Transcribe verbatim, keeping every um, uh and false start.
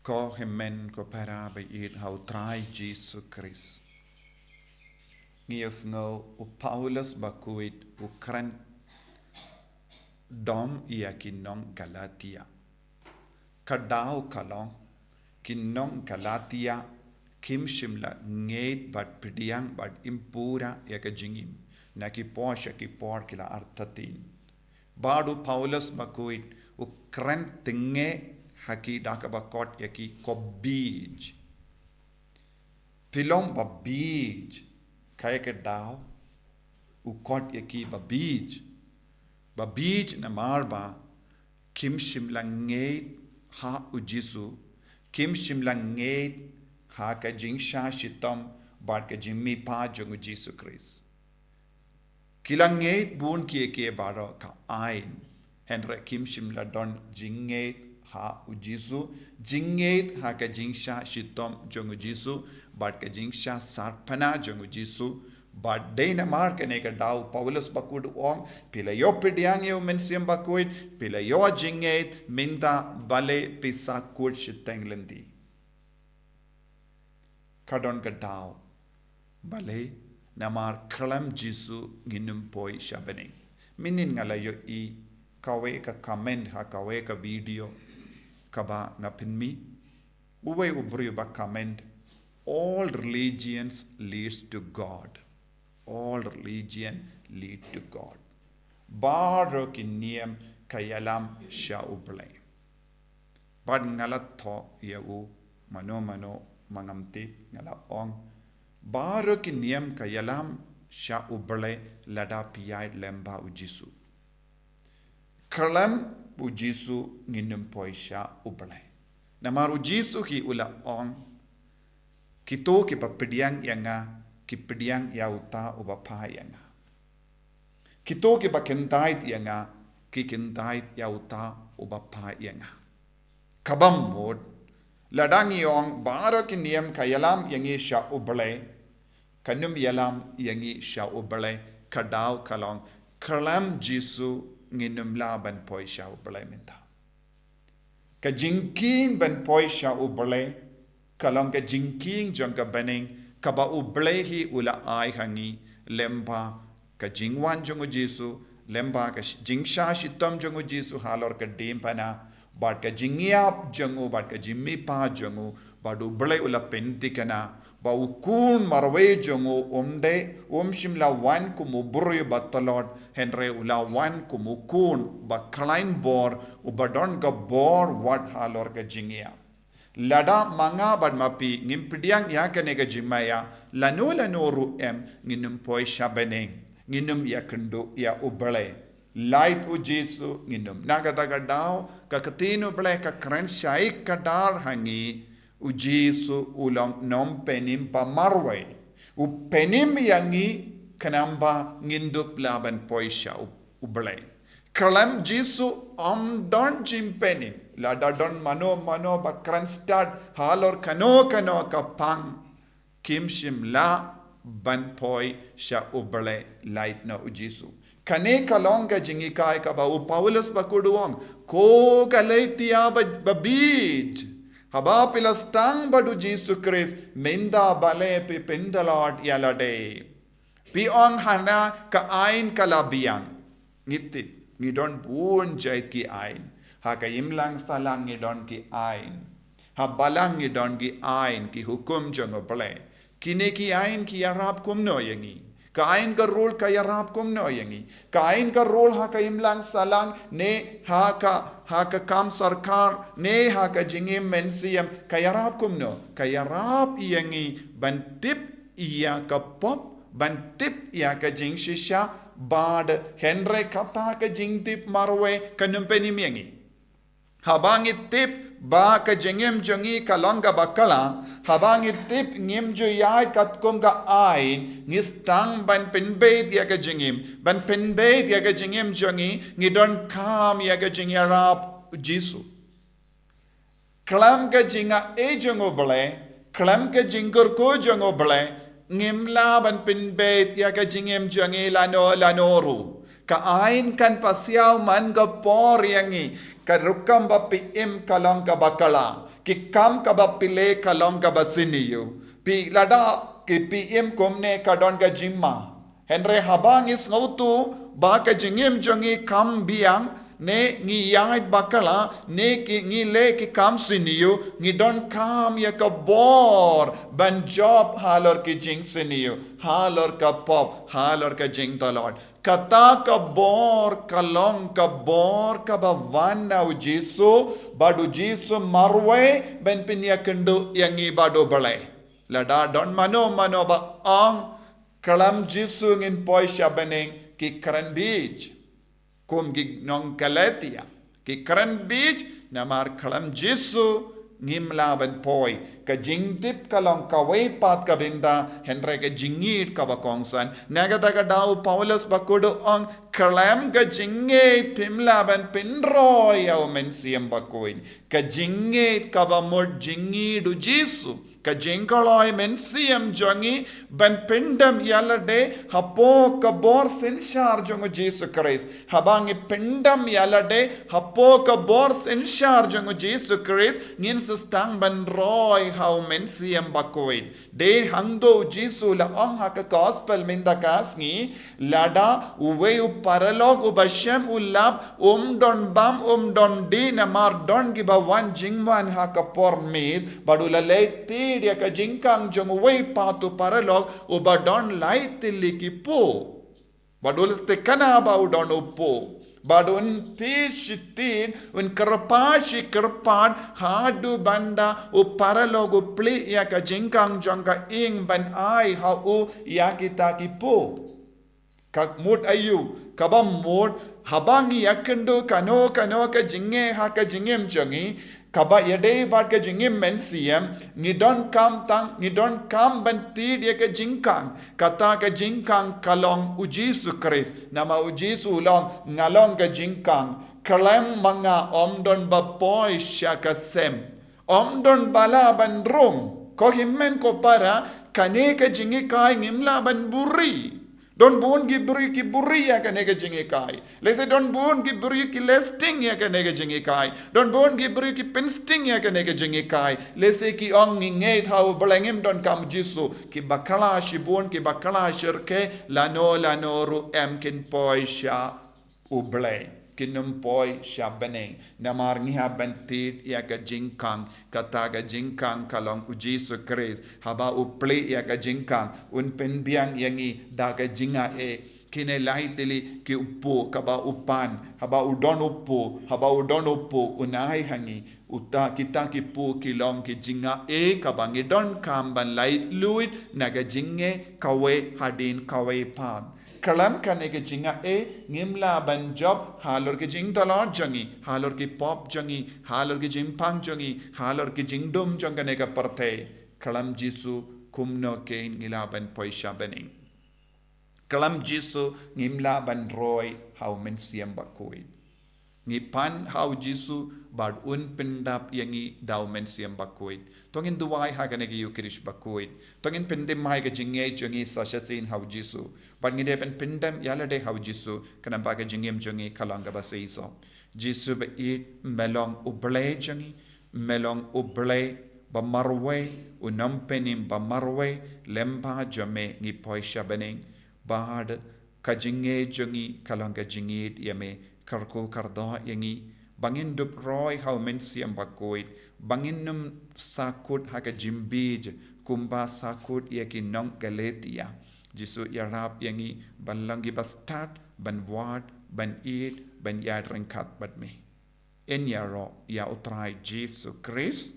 Ko hynmen ko para ba ïeit ha u Trai Jisu Khrist. Ngi ïohsngew u Paulus bakhuid u kren dom ïa ki nong Galatia. Ka daw ka long, ki nong Galatia kim shym la ngeit bad pdiang bad im pura ïa ka jingim. Na ki por sha ki por ki la artatien. Bad u Paulus bakhuid u kren tynge ha ki da kaba kot ïa ki ko bieit. Phi long ba bieit, kaei ka daw u kot ïa ki ba bieit. Ba bieit namar ba kim shym la ngeit ha u Jisu, kim shym la ngeit ha ka jingshah shitom bad ka jingmihpat jong u Jisu Khrist. Ki la ngeit bun kiei kiei baroh ka aiñ, hynrei kim shym la don jingngeit ha u Jisu, jingngeit ha ka jingshah shitom jong u Jisu bad ka jingshah sarpana jong u Jisu. Bad dei namar kane ka daw u Paulus bakhuid u ong, phi la ïoh pdiang ïa u Mynsiem Bakhuid, phi la ïoh jingngeit, mynta balei phi sahkut shiteng lynti. Ka don ka daw. Balei? Namar khlem Jisu ngin ym poi sha bneng. Mynnin nga la ïohi kawei ka comment ha kawei ka video kaba nga pynmih. Uwei u briew ba comment, "All religions leads to God." All religion lead to God. Baroh ki niam ka ïalam sha u Blei. Bad nga la thoh ïa u, mano mano ma ngam tip, nga la ong, baroh ki niam ka ïalam sha u Blei lada phi ïaid lem bad u Jisu. Khlem u Jisu ngin ym poi sha u Blei. Namar u Jisu hi u la ong, kito kiba pdiang ïa nga, ki pdiang ïa uta uba phah ïa nga. Kito kiba kyntait ïa nga, ki kyntait ïa uta uba phah ïa nga. Kaba mut, lada ngi ong baroh ki niam ka ïalam ïa ngi sha u Blei, kan ym ïalam ïa ngi sha u Blei, ka daw ka long, khlem Jisu ngin ym lah ban poi sha u Blei mynta. Ka jingkieng ban poi sha u Blei, ka long ka jingkieng jong ka bneng, kaba u Blei hi u la ai ha ngi, lem bad ka jingwan jong u Jisu, lem bad ka sh-, jingshah shitom jong u Jisu halor ka diengphna, bad ka jingïap jong u, bad ka jingmihpat jong u, bad u Blei u la pynthikna, ba u Khun marwei jong u um dei, um shym la wan kum u briew ba tlot, hynrei u la wan kum u Khun ba khlaiñ bor, uba don ka bor wat halor ka jingïap. Lada ma nga bad ma phi ngim pdiang ïa kane ka jingmaïa, lano lano ruh em, ngin ym poi sha bneng, ngin ym ïakynduh ïa u Blei. Lait u Jisu ngin ym. Na kata ka daw, ka ktien u Blei ka kren shai kdar ha ngi, u Jisu u long nongpynim ba marwei. U pynim ïa ngi khnang ba ngin dup lah ban poi sha u, u Blei. Khlem Jisu ym don jingpynim. Lada don mano mano ba kren stad halor kano kano ka pang, kim shym lah ban poi sha u Blei lait na u Jisu. Kane ka long ka jinghikai kaba u Paulus bakhuid u ong, ko Galatia ba, ba bieit. Haba phi la sdang bad u Jisu Khrist, mynta balei phi pyntlot ïa lade. Phi ong hana ka aiñ ka la biang. Ngi tip, ngi don bun jait ki aiñ. Ha ka imlang sahlang ngi don ki aiñ. Ha balang ngi don ki aiñ, ki hukum jong u Blei. Kine ki aiñ ki ïarap kumno ïa ngi? Ka aiñ ka rule ka ïarap kumno ïa ngi? Ka aiñ ka rule ha ka imlang sahlang ne ha ka, ha ka kam sorkar ne ha ka jingim mynsiem ka ïarap kumno? Ka ïarap ïa ngi ban tip ïa ka pop, ban tip ïa ka jingshisha, bad hynrei kata ka jingtip marwei kan ym pynim ïa ngi. Haba ngi tip ba ka jingim jong ngi ka long kaba khlaiñ, haba ngi tip ngim ju ïaid katkum ka aiñ, ngi sdang ban pynbeit ïa ka jingim, ban pynbeit ïa ka jingim jong ngi, ngi donkam ïa ka jingïarap Jisu. Khlem ka jingaiei jong u Blei, khlem ka jingkyrkhu jong u Blei, ngim lah ban pynbeit ïa ka jingim jong ngi lano lano ruh. Ka aiñ kan pasiaw man ka por ïa ngi, ka rukom ba phi im ka long kaba kylla, ki kam kaba phi leh ka long kaba sniew. Phi lada ki phi im kumne ka don ka jingma. Hynrei haba ngi sngewthuh ba ka jingim jong ngi kam biang, ne ngi ïaid bakla, ne ki ngi leh ki kam sniew, ngi donkam ïa ka bor ban jop halor ki jingsniew, halor ka pop, halor ka jingtlot. Kata ka bor ka long ka bor kaba wan na u Jisu, bad u Jisu marwei ban pynïakynduh ïa ngi bad u Blei. Lada don mano mano ba ong, khlem Jisu ngin poi sha bneng, ki kren bieit. Kum ki nong Galatia, ki kren bieit, namar khlem Jisu ngim lah ban poi. Ka jingtip ka long kawei pat ka bynta, hynrei ka jingïeit kaba kongsan. Na kata ka daw u Paulus bakhuid u ong, khlem ka jingïeit phim lah ban pynroi ïa u Mynsiem Bakhuid. Ka jingïeit kaba mut jingïeit u Jisu. Ka jingkloi mynsiem jong ngi ban pyndem ïalade hapoh ka bor synshar jong u Jisu Khrist. Haba ngi pyndem ïalade hapoh ka bor synshar jong u Jisu Khrist, ngin sa sdang ban roi ha u Mynsiem Bakhuid. Dei hangto u Jisu la ong ha ka gospel mynta ka sngi, lada uwei u paralok uba shem u lap, um don bam, um don dih, namar don kiba wan jingwan ha ka por miet, bad u la leit tied ïa ka jingkhang jong uwei pat u paralok uba don lai tylli ki puh. Bad u la thikna ba u don u puh. Bad un tied shi tied, un kyrpad shi kyrpad, haduh ban da u paralok u plie ïa ka jingkhang jong ka ïing ban ai ha u ïa kita ki puh. Ka mut aïu, kaba mut, haba ngi ïakynduh kano kano ka jingeh ha ka jingim jong ngi, kaba ïadei bad ka jingim mynsiem, ngi donkam tang, ngi donkam ban tied ïa ka jingkhang. Kata ka jingkhang ka long u Jisu Khrist. Namar u Jisu u ong, nga long ka jingkhang. Khlem ma nga ym don ba poi sha ka sem. Ym don ba lah ban rung. Ko hynmen ko para, kane ka jinghikai ngim lah ban buhrieh. Don bun ki briew ki buhrieh ïa kane ka jinghikai. Lehse don bun ki briew ki leh sting ïa kane ka jinghikai. Don bun ki briew ki pynsting ïa kane ka jinghikai. Lehse ki ong ngi ngeit ha u Blei, ngim donkam Jisu. Ki bakla shibun, ki bakla shirke, lano lano ruh em kin poi sha u Blei. Kin ym poi sha bneng. Namar ngi hap ban tied ïa ka jingkhang, kata ka jingkhang ka long u Jisu Khrist. Haba u plie ïa ka jingkhang, un pynbiang ïa ngi da ka jingaiei. Kine lai tylli ki puh, kaba u pan, haba u don u puh, haba u don u puh, un ai ha ngi. Uta kita ki puh ki long ki jingaiei kaba ngi donkam ban laitluid na ka jingeh kawei hadien kawei pat. Khlem kane ka jingaiei ngim lah ban jop halor ki jingtlot jong ngi, halor ki pop jong ngi, halor ki jingpang jong ngi, halor ki jingdum jong kane ka pyrthei. Khlem Jisu kumno kein ngi lah ban poi sha bneng. Khlem Jisu ngim lah ban roi ha u Mynsiem Bakhuid. Ngi pan ha u Jisu bad un pyndap ïa ngi da u Mynsiem Bakhuid. To ngin duwai ha kane ka Ïukharist bakhuid. To ngin pyndem mai ka jingngeit jong ngi sa shisien ha u Jisu. Bad ngi dei ban pyndem ïalade ha u Jisu, khnang ba ka jingim jong ngi ka long kaba seisoh. Jisu ba ïeit, me long u Blei jong ngi, me long u Blei ba marwei, u nongpynim ba marwei, lem bad jong me ngi poi sha bneng. Bad ka jingngeit jong ngi ka long ka jingngeit ïa me, kyrkhu kyrdoh ïa ngi ba ngin dup roi ha u Mynsiem Bakhuid, ba ngin ym sahkut ha ka jingbieit kumba sahkut ïa ki nong Galatia. Jisu, ïarap ïa ngi ban long kiba stad, ban wad, ban ïeit, ban ïaid ryngkat bad me. Yn ïaroh ïa u Trai Jisu Khrist.